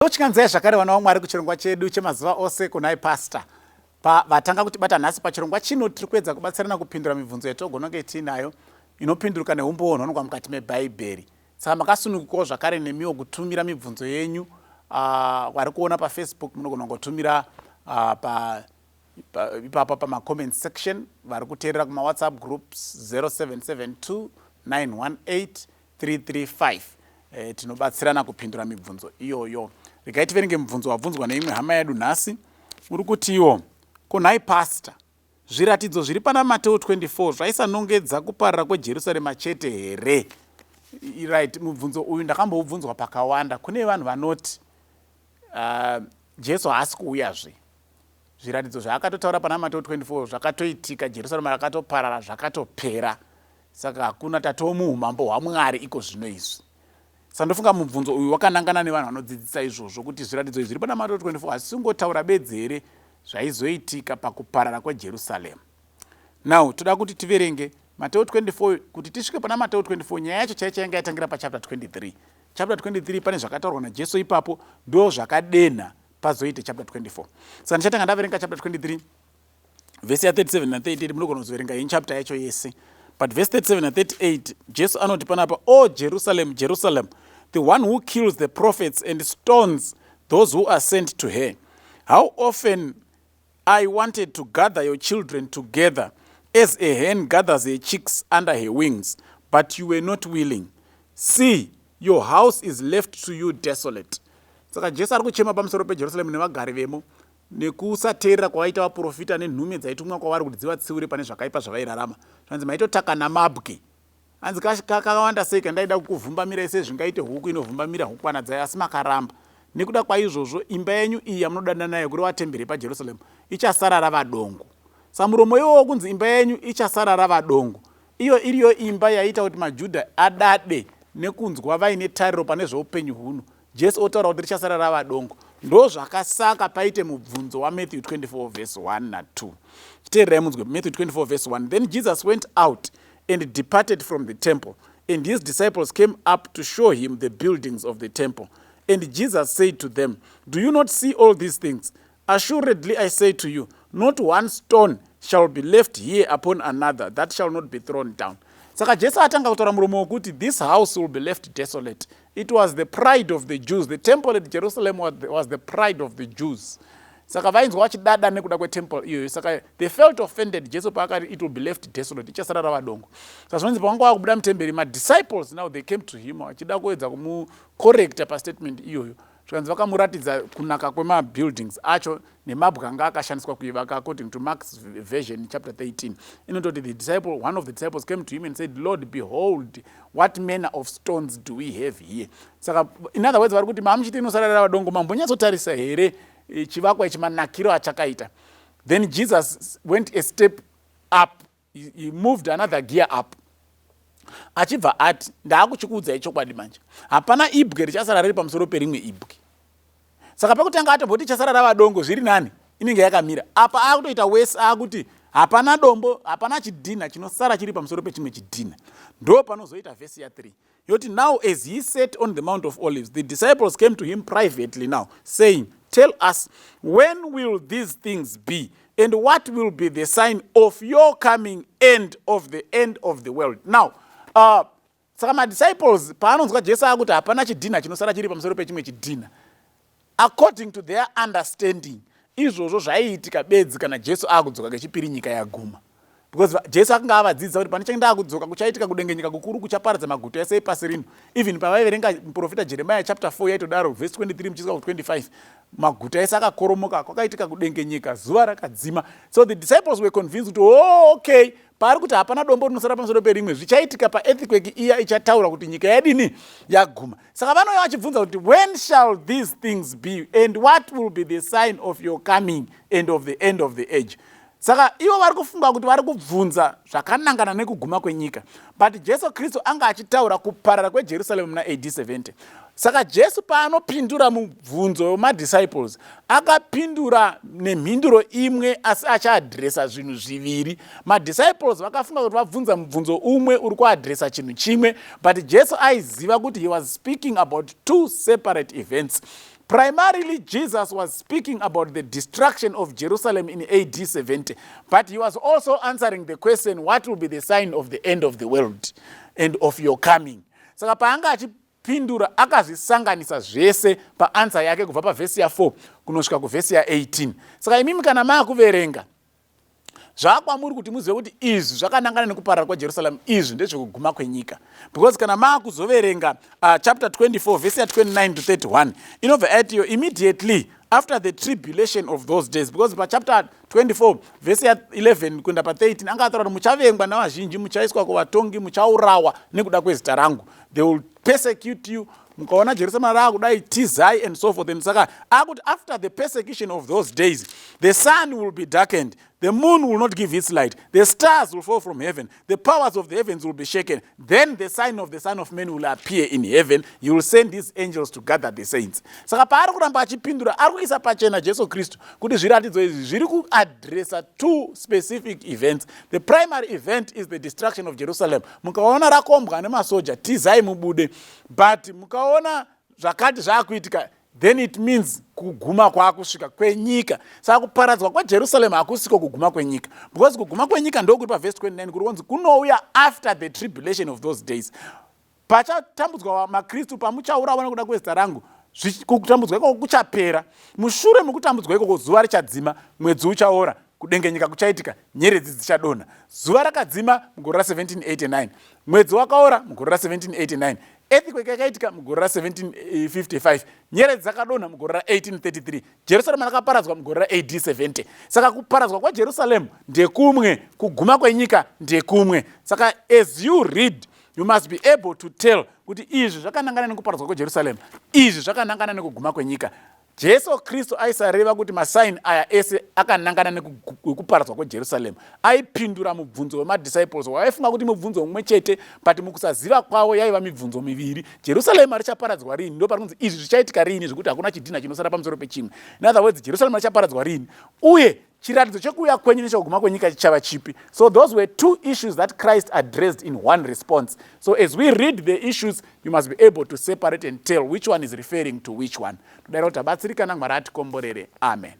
Tochinganzai zvakare vana vaMwari kuchirongwa chedu chemazuva ose kunai Pastor. Pa vatanga kutibata nhasi pachirongwa chino tiri kuedza kubatsirana kupindura mibvunzo yatogona kunge tiinayo inopinduruka neumbowo hunowanikwa mukati meBhaibheri. Saka makasunungukawo zvakare nemiwo kutumira mibvunzo yenyu ah, vari kuona paFacebook munogona kungotumira ah, pa ipapa pamacomment section vari kuteerera kumawhatsapp groups 0772 918 335 eh, tinobatsirana kupindura mibvunzo iyoyo. Regai tiverenge mubvunzo wabvunzwa neimwe hama yedu nhasi uri kutiwo, ko nhai pastor, zviratidzo zviri pana Mateo 24 zvaisanongedza kuparara kweJerusarema chete here? Right, mubvunzo uyu ndakamboubvunzwa pakawanda. Kune vanhu vanoti Jesu haasi kuuyazve. Zviratidzo zvaakatotaura pana Mateo 24 zvakatoitika, Jerusarema rakatoparara, zvakatopera. Saka hakuna tatoo muumambo hwaMwari iko zvino izvi. Saka ndofunga mubvunzo uyu wakanangana nevanhu vanodzidzisa izvozvo kuti zviratidzo izvi zviri pana Mateo 24 hazvisi kungotaura bedzi here zvaizoitika pakuparara kweJerusarema. Now toda kuti tiverenge Mateo 24 kuti tisvike pana Mateo 24 nyaya yacho chaicho yanga yatangira pachapter 23. Chapter 23 pane zvakataurwa naJesu ipapo ndo zvakadenha pazoite chapter 24. Saka ndichatanga ndaverenga chapter 23 vhesi ya 37 na 38 munogona kuzoverenga henyu chapter yacho yese. But verse 37 na 38 Jesu anoti panapa, "O Jerusalem, Jerusalem, the one who kills the prophets and stones those who are sent to her. How often I wanted to gather your children together as a hen gathers her chicks under her wings, but you were not willing. See, your house is left to you desolate." Saka Jesu ari kuchema pamusoro peJerusarema nevagari vemo nekusateerera kwavaita vaprofita nenhume dzaitumwa kwavari kuti dzivatsiure pane zvakaipa zvavairarama. Zvanzi maitotaka namabwe. Hanzi kakawanda sei kandaida kukuvhumbamirai sezvingaite huku inovhumbamira hukwana dzayo asi makaramba. Nekuda kwaizvozvo imba yenyu iyi yamunodada nayo kureva temberi yepaJerusarema ichasara rava dongo. Saka muromo iwowo kunzi imba yenyu ichasara rava dongo iyo iriyo imba yaiita kuti maJudha adade nekunzwa vaine tariro pane zveupenyu huno. Jesu otaura kuti richasara rava dongo. Ndozvakasaka paite mubvunzo waMatthew 24 verse 1 na2. Chiteererai munzwe Matthew 24 verse 1. Then Jesus went out and departed from the temple, and his disciples came up to show him the buildings of the temple. And Jesus said to them, Do you not see all these things? Assuredly I say to you, not one stone shall be left here upon another that shall not be thrown down. Saka Jesu atanga kutaura muromo wekuti this house will be left desolate. It was the pride of the Jews. The temple at Jerusalem was the pride of the Jews. Saka vainzwa vachidada nekuda kwetemple iyoyo. Saka they felt offended Jesu paakati it will be left desolate, ichasara rava dongo. Saka zvinonzi pavanga vakubuda mutemberi, madisciples now they came to him vachida kuedza kumucorrecta pastatement iyoyo. Zvikanzi vakamuratidza kunaka kwemabuildings acho nemabwe anga akashandiswa kuivaka according to Mark's version chapter 13 inototi the disciple, one of the disciples came to him and said, Lord, behold what manner of stones do we have here. Saka in other words vari kuti mamuchiti inosarara vadongo, mambonyatsotarisa here chivakwa ichi manakiro achakaita. Then Jesus went a step up, he moved another gear up achibva ati ndaakuchikuudzai chokwadi manje, hapana ibwe richasara riri pamusoro perimwe ibwe. Saka pekutanga atomboti chasara rava dongo zviri nani inenge yakamira. Apa akutoita wese akuti hapana dombo, hapana chidhinha chinosara chiri pamusoro pechimwe chidhinha. Ndo panozoita vhesi ya 3 yoti, now as he sat on the Mount of Olives, the disciples came to him privately now, saying, Tell us, when will these things be, and what will be the sign of your coming and of the end of the world? Now, saka madisciples paanonzwa Jesu akuti hapana chidhinha chinosara chiri pamusoro pechimwe chidhinha, according to their understanding izvozvo zvaiitika bedzi kana Jesu akudzoka kechipiri nyika yaguma, because Jesu akanga avadzidzisa kuti pane akudzoka kuchaitika kudengenyeka kukuru kuchaparadza maguta ese epasi rino. Even pavaiverenga muprofita Jeremiah chapter 4 yaitodaro, verse 23 muchisvika ku25, maguta ese akakoromoka, kwakaitika kudengenyeka, zuva rakadzima. So the disciples were convinced kuti, oh, okay, paari kuti hapana dombo rinosara pamusoro perimwe, zvichaitika paearthquake iya ichataura kuti nyika yadini yaguma. Saka vanouya vachibvunza kuti, when shall these things be, and what will be the sign of your coming and of the end of the age? Saka ivo vari kufunga kuti vari kubvunza zvakanangana nekuguma kwenyika, but Jesu Kristu anga achitaura kuparara kweJerusarema muna AD 70. Saka Jesu paanopindura mubvunzo wemadisciples akapindura nemhinduro imwe asi achiadhiresa zvinhu zviviri. Madisciples vakafunga kuti vabvunza mubvunzo umwe uri kuadhiresa chinhu chimwe, but Jesu aiziva kuti he was speaking about two separate events. Primarily, Jesus was speaking about the destruction of Jerusalem in AD 70, but he was also answering the question, what will be the sign of the end of the world and of your coming? Saka paanga achipindura, akazvisanganisa zvese paanswer yake, kubva pavhesi ya4 kunosvika kuvhesi ya18. Saka imimi kana maakuverenga, zvaakwamuri kuti muzive kuti izvi zvakanangana nekuparara kwaJerusalem, izvi ndezvekuguma kwenyika, because kana maakuzoverenga chapter 24 vhesi ya29 to 31, inobva yatiyo, "Immediately after the tribulation of those days," because pachapter 24 vhesi ya11 kuenda pa13 anga ataura kuti muchavengwa navazhinji, muchaiswa kuvatongi, muchaurawa nekuda kwezita rangu. They will persecute you. Mukaona Jerusarema raakudai, tizai, and so forth. And saka akuti, "After the persecution of those days, the sun will be darkened, the moon will not give its light, the stars will fall from heaven, the powers of the heavens will be shaken. Then the sign of the Son of Man will appear in heaven. He will send his angels to gather the saints." Saka paari kuramba achipindura, ari kuisa pachena Jesu Kristu kuti zviratidzo izvi zviri kuadresa two specific events. The primary event is the destruction of Jerusalem. Mukaona rakombwa nemasoja, tizai mubude. But mukaona zvakati zvaakuitika, then it means kuguma kwaakusvika kwenyika. Saka kuparadzwa kwaJerusarema hakusiko kuguma kwenyika, because kuguma kwenyika ndokuri pavhesi 29, kuri kunzi kunouya after the tribulation of those days. Pachatambudzwa maKristu, pamuchaurawa nekuda kwezita rangu, kutambudzwa ikoko kuchapera. Mushure mekutambudzwa ikoko, zuva richadzima, mwedzi uchaora, kudengenyeka kuchaitika, nyeredzi dzichadonha. Zuva rakadzima mugore ra1789, mwedzi wakaora mugore ra1789, earthquake yakaitika mugore ra1755, nyeredzi dzakadonha mugore ra1833, Jerusarema rakaparadzwa mugore raAD 70. Saka kuparadzwa kwaJerusaremu ndekumwe, kuguma kwenyika ndekumwe. Saka as you read, you must be able to tell kuti izvi zvakanangana nekuparadzwa kweJerusarema, izvi zvakanangana nekuguma kwenyika. Jesu Kristu aisareva kuti masigns aya ese akanangana nekuparadzwa kweJerusarema. Aipindura mubvunzo wemadisciples wavaifunga kuti mubvunzo mumwe chete, but mukusaziva kwavo yaiva mibvunzo miviri. Jerusarema richaparadzwa rini? Ndo pari kunzi izvi zvichaitika rini, zvekuti hakuna chidhina chinosara pamusoro pechimwe. In other words, Jerusarema richaparadzwa rini, uye chiratidzo chekuuya kwenyu nechekuguma kwenyika chichava chipi? So those were two issues that Christ addressed in one response. So as we read the issues, you must be able to separate and tell which one is referring to which one. Todaira kuti abatsirikana. Mwari atikomborere. Amen.